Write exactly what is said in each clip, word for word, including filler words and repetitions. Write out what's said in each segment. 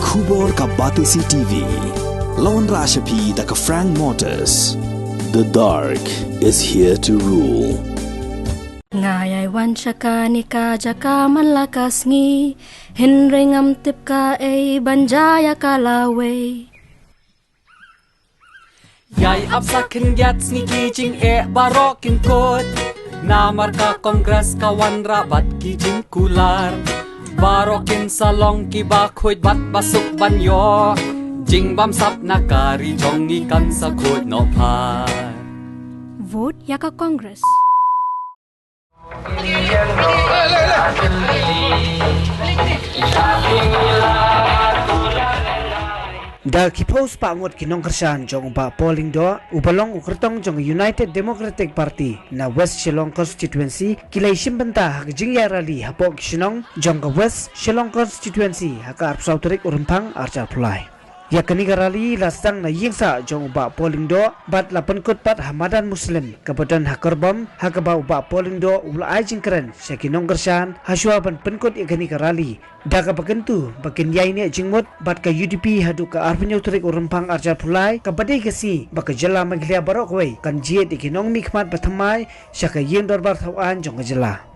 Khubor ka Batesi T V. Lawan Rashapi da ka Frank Motors. The dark is here to rule. Nga ïai wan sha kane ka jaka man la ka sngi, hynrei ngam tip kaei ban jia ïa ka lawei. Ïai ap sa khyndiat sngi ki jingeh baroh kin kut. Namar ka Congress ka wanrah bad ki jingkular. Baroh kin sa long kiba khuid bad ba suk ban ïoh jingbamsap na ka ri jong ngi kan sa khuid noh phar. Vote ïa ka Congress. Da ki phew spah ngut ki nongkyrshan jong u Bah Paul Lyngdoh, uba long u kyrtong jong ka United Democratic Party na West Shillong Constituency, ki la ïashim bynta ha ka jingïaid rally hapoh ki shnong jong ka West Shillong Constituency ha ka arphew saw tarik u Rymphang arhajar arphew lai. Ïa kane ka rally la sdang na ïing sah jong u Bah Paul Lyngdoh bad la pynkut pat ha madan Muslim kaba don ha Kyrbom, ha kaba u Bah Paul Lyngdoh u la ai jingkren sha ki nongkyrshan hashwa ban pynkut ïa kane ka rally, da kaba kyntu ba kin ïaineh jingmut bad ka U D P haduh ka arphew hynñiew tarik u Rymphang arhajar arphew lai, kaba dei ka sngi ba ka jylla Meghalaya baroh kawei kan jied ïa ki nongmihkhmat ba thymmai sha ka ïing dorbar thaw aiñ jong ka jylla.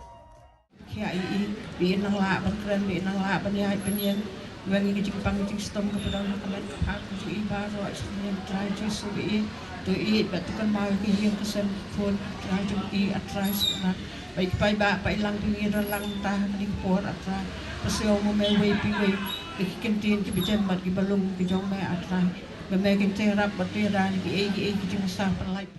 Khia ïa i, ba i nang lah ban kren, ba i nang lah ban ïaid ban ïeng. Weng ïa ka jingpang ka jingshitom kaba don ha ka met ka phad ka jong i baroh, sha ïing Trai Jisu ba i to ïeit bad to kynmaw ïa ka ïing ka sem ka khun Trai jong i, A Trai Synran. Ba i kpa i bah, ba i lang, ba ngi don lang mynta ha kane ka por, A Trai. Ba sngewbha me wei pa wei ïa ki kyntien kiba jem bad kiba lung ki jong me, A Trai. Ba me kynthei rap bad tei ra ïa kiei kiei ki jingmasa pynlait.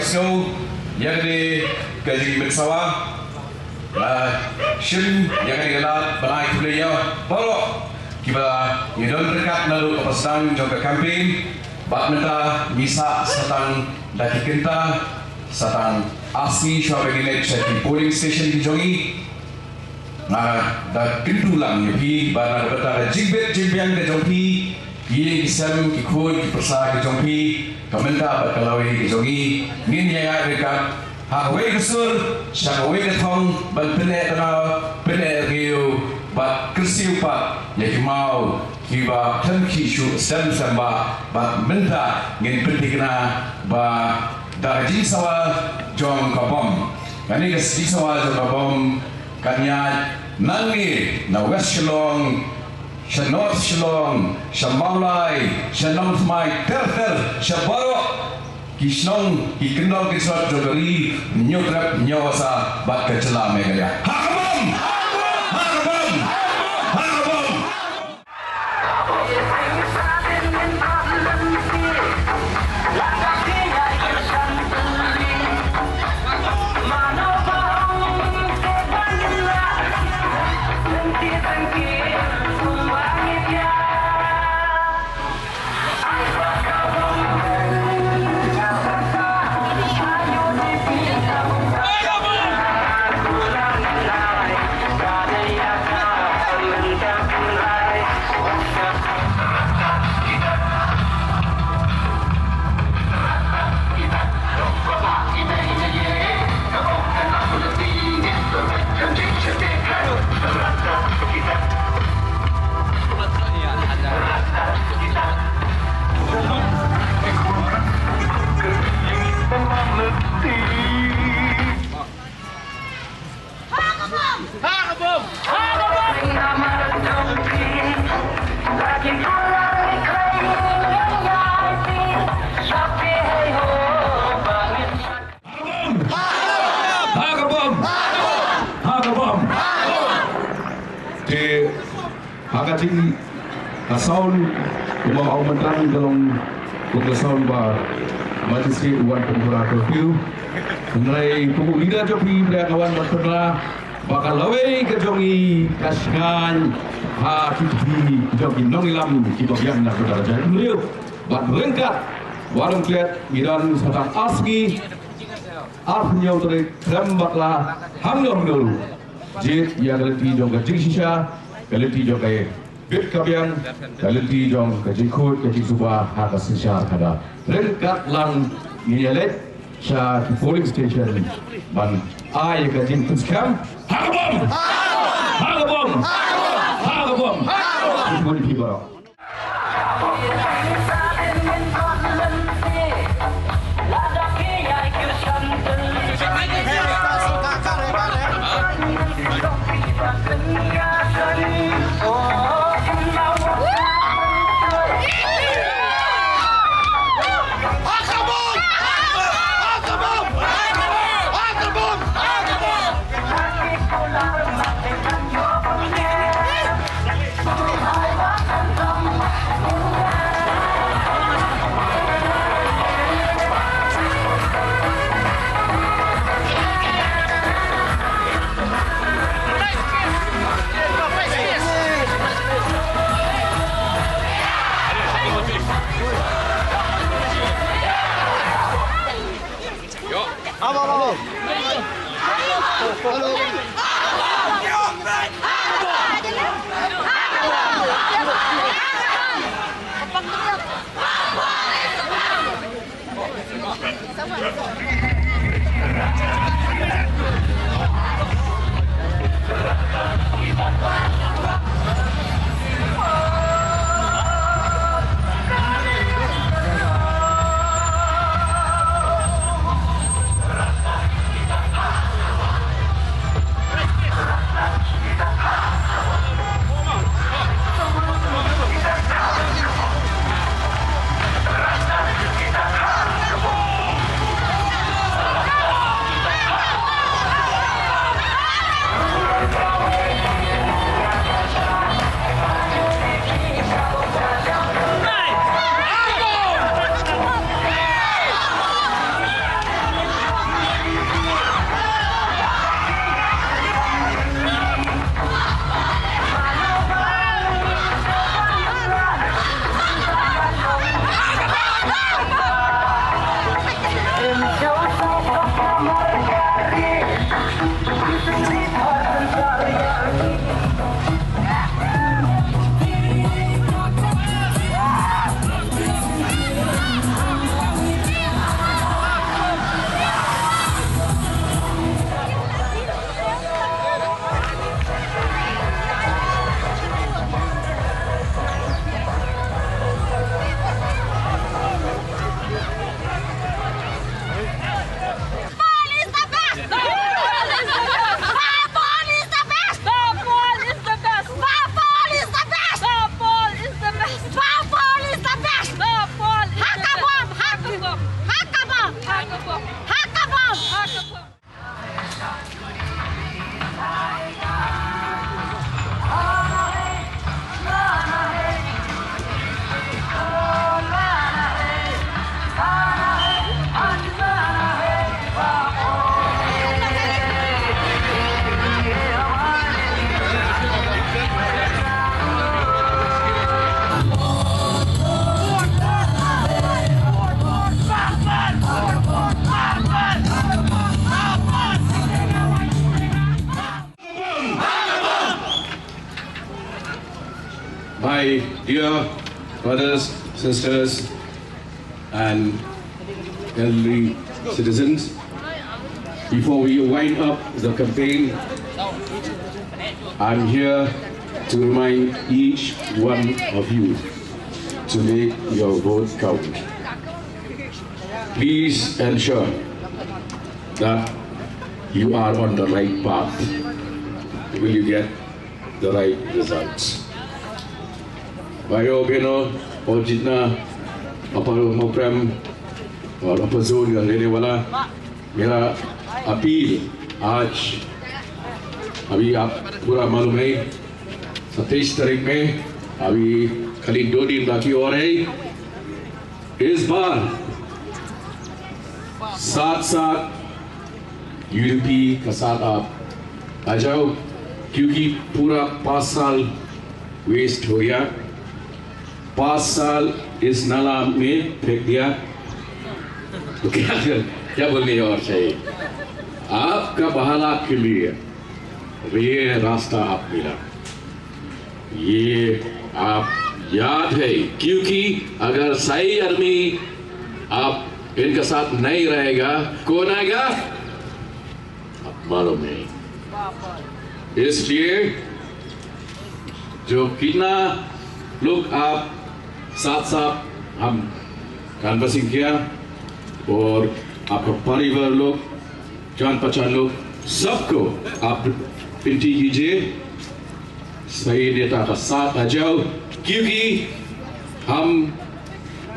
So, ïa kane ka jingmih sawa, ah, shim ïa kane ka lad ban ai khublei ïa baroh kiba ngi don ryngkat naduh ka sdang jong ka campaign, bad mynta ngi sah sa tang da ki kynta, sa tang ar sngi shuwa ba ngin leit sha ki polling station ki jong ngi. Nga da kyntu lang ïa phi ba na ka bynta ka jingbit jingbiang ka jong phi, ki ïing ki sem, ki khun ki pyrsa ki jong phi, ka mynta bad ka lawei ka jong ngi, ngin ïa ïaid ryngkat ha kawei ka sur sha kawei ka thong ban pyneh tnga, pyneh rngiew bad kyrsiew pat ïa ki maw kiba khlem khih shuh sem sem ba, bad mynta ngin pynthikna ba da ka jingsawa jong ka bom. Kane ka jingsawa jong ka bom kan ïaid nangne na West Shillong, sha North Shillong, sha Mawlai, sha Nongthymmai, ter ter, sha baroh ki shnong, ki kyndong ki slot jong ka ri Hynñiewtrep, Hynñiewasa bad ka jylla Meghalaya. Ha ka bom! Ha ka bom! Ha ka bom! Ha ka bom! Ha ka bom! Te ha ka jing ka sound kumba ong mynta ka long kum ka sound ba Magistrate u wan pynbna curfew. Hynrei kum u leader jong phi ba ka wan ban pynbna ba ka lawei ka jong ngi ka shngaiñ ha ki kti jong ki nongïalam kiba biang na ka bynta ka jaitbynriew. Bad ryngkat Warren Klet ngi don sa tang ar sngi, ar hynñiew tarik, khlem bakla, hangno hangno ruh. Jied ïa ka lynti jong ka jingshisha, ka lynti jong ka bit ka biang, ka lynti jong ka jingkhuid ka jingsuba ha ka synshar khadar. Ryngkat lang ngin ïa leit sha ki polling station ban ai ka jingpynskhem. Ha ka bom! Ha ka bom! Ha ka bom! Ki bun ki baroh. My dear brothers, sisters, and elderly citizens, before we wind up the campaign, I'm here to remind each one of you to make your vote count. Please ensure that you are on the right path. Will you get the right results? भाइयों बहनों, और जितना अपर मोपरम और अपर जोन का रहने वाला, मेरा अपील आज, अभी आप पूरा मालूम है, सत्ताईस तारीख में अभी खाली दो दिन बाकी और है। इस बार साथ साथ यूडीपी का साथ आप आ जाओ, क्योंकि पूरा पाँच साल वेस्ट हो गया। पाँच साल इस नाला में फेंक दिया, तो क्या, क्या बोलने और चाहिए? आपका भला के लिए ये रास्ता आप मिला, ये आप याद है, क्योंकि अगर सही आदमी आप इनका साथ नहीं रहेगा, कौन आएगा? आप मालूम है। इसलिए जो कितना लोग आप साथ साथ हम कन्वर्सिंग किया, और आपका परिवार लोग, जान पहचान लोग, सबको आप विनती कीजिए, सही नेता का साथ आ जाओ, क्योंकि हम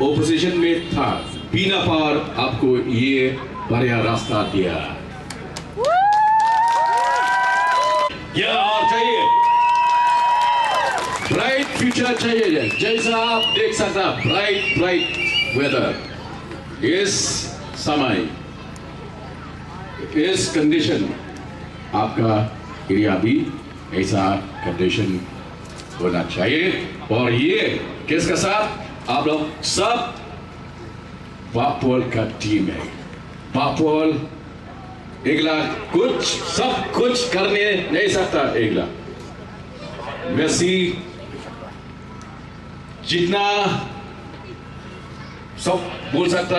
ओपोजिशन में था, बिना पावर आपको ये बढ़िया रास्ता दिया। क्या और चाहिए? ब्राइट फ्यूचर चाहिए, जैसा आप देख सकता, ब्राइट ब्राइट वेदर। इस समय, इस कंडीशन, आपका एरिया भी ऐसा कंडीशन होना चाहिए। और ये किसके साथ? आप लोग सब बापोल का टीम है। बापोल एकला कुछ, सब कुछ करने नहीं सकता एकला। मेसी जितना सब बोल सकता,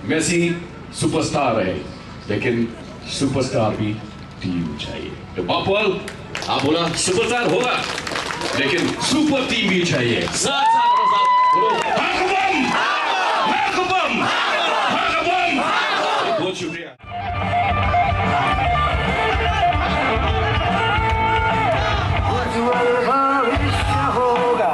मेसी सुपरस्टार है, लेकिन सुपरस्टार भी टीम चाहिए। तो बापोल, आप बोला सुपरस्टार होगा, लेकिन सुपर टीम भी चाहिए। साथ साथ, साथ बोलो, हाकबम! हाकबम! हाकबम! बहुत शुक्रिया। उज्जवल भविष्य होगा।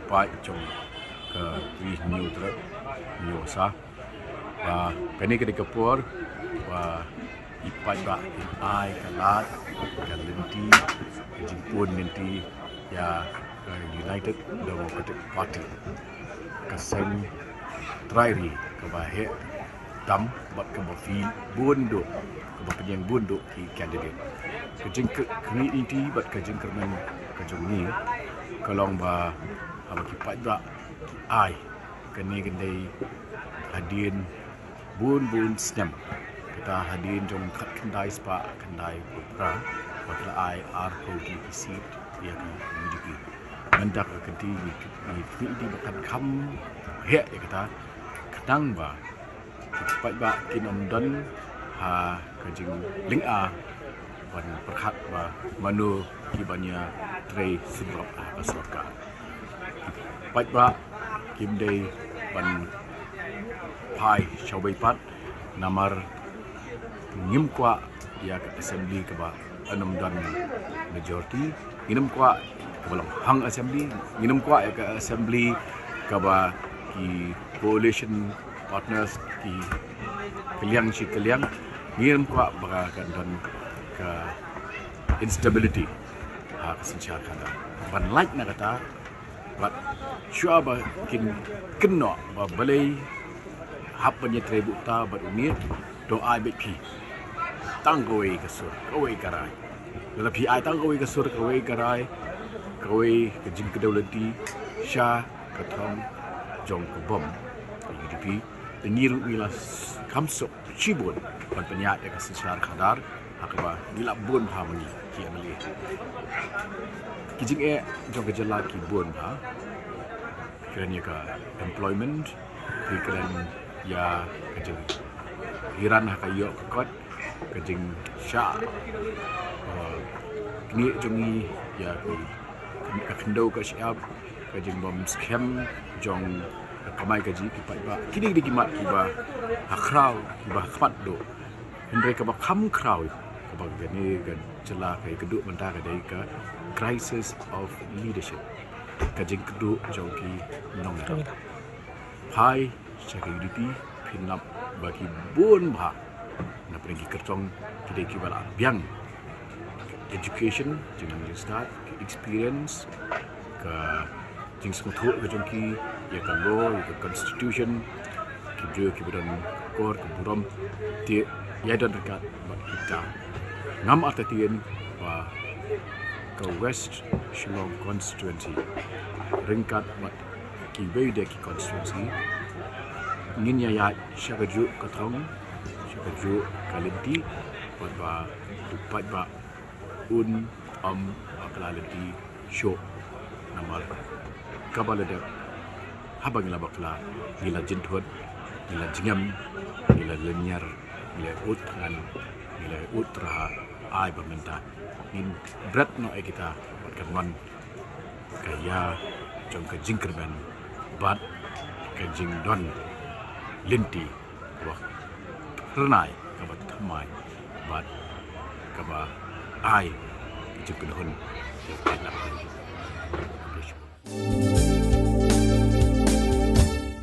Paid jong ka Ri Hynñiewtrep Hynñiewsah. Ba kane ka dei ka por ba i paidbah kin ai ka lad, ka lynti, ka jingpynlynti ïa ka United Democratic Party, ka seng trai ri kaba heh tam bad kaba phi bun duh, kaba pynïeng bun duh ki candidate. Ka jingkyrkhu bad ka jingkyrmen ka jong ngi ka long ba haba ki paidbah ki ai kane ka dei hadien bun bun snem. Kata hadien jong khatkhyndai spah khyndai phew phra ba ki la ai arphew tylli ki seat ïa ka U D P. Mynta ka kynti ngi ngi pynïeng ba kan kham heh ïa kata, khnang ba ki paidbah kin ym don ha ka jinglynga ban pyrkhat ba mano ki ban ïatrei sngewbha ha ka sorkar. Paidbah kim dei ban phai shawei pat, namar ngim kwah ïa ka assembly kaba ym don majority, ngim kwah kaba long hung assembly, ngim kwah ïa ka assembly kaba ki coalition partners ki kylliang shi kylliang, ngim kwah ba ka don ka instability ha ka synshar khadar. Ban lait na kata, bad shuwa ba kin kynnoh ba balei hap ban ïatrei bukta bad une, to ai beit phi tang kawei ka sur, kawei ka rai. Lada phi ai tang kawei ka sur, kawei ka rai, kawei ka jingkdew lynti sha ka thong jong ka bom ka U D P, te ngi ruh ngi la kham suk shibun ban pynïaid ïa ka synshar khadar ha kaba ngi la bun bha ma ngi ki M L A. Ki jingeh jong ka jylla ki bun bha, kren ïa ka employment, ki kren ïa ka jinghiran ha ka ïoh ka kot, ka jingshah knieh jong ngi ïa ka khyndew ka shyiap, ka jingbym skhem jong ka kamai kajih ki paidbah. Kine ki dei ki mat kiba ha khraw, kiba ha khmat duh. Hynrei kaba kham khraw, kaba kane ka jylla ka ïakynduh mynta ka dei ka crisis of leadership, ka jingkdup jong ki nongïarap. Phai sha ka U D P, phin lap ba ki bun bha na pdeng ki kyrtong ki dei kiba la biang education, jingnang jingstad, ki experience, ka jingsngewthuh ka jong ki ïa ka law, ïa ka constitution, ki briew kiba don kor ka burom. Te ïa don ryngkat bad kita, ngam artatien ba ka West Shillong constituency ryngkat bad kiwei de ki constituency ngin ïa ïaid sha kajuh ka thong, sha kajuh ka lynti, bad ba u paidbah un ym bakla lynti shuh. Namar kaba la dep, haba ngi la bakla, ngi la jynthut, ngi la jngem, ngi la lynñiar, ngi la ud thngan, ngi la ud tyrha. Ai ba mynta ngin bret noh ïa kita bad kan wan ka ïa jong ka jingkyrmen bad ka jingdon lynti kaba phyrnai, kaba thymmai bad kaba ai ka jingkynhun ïa ka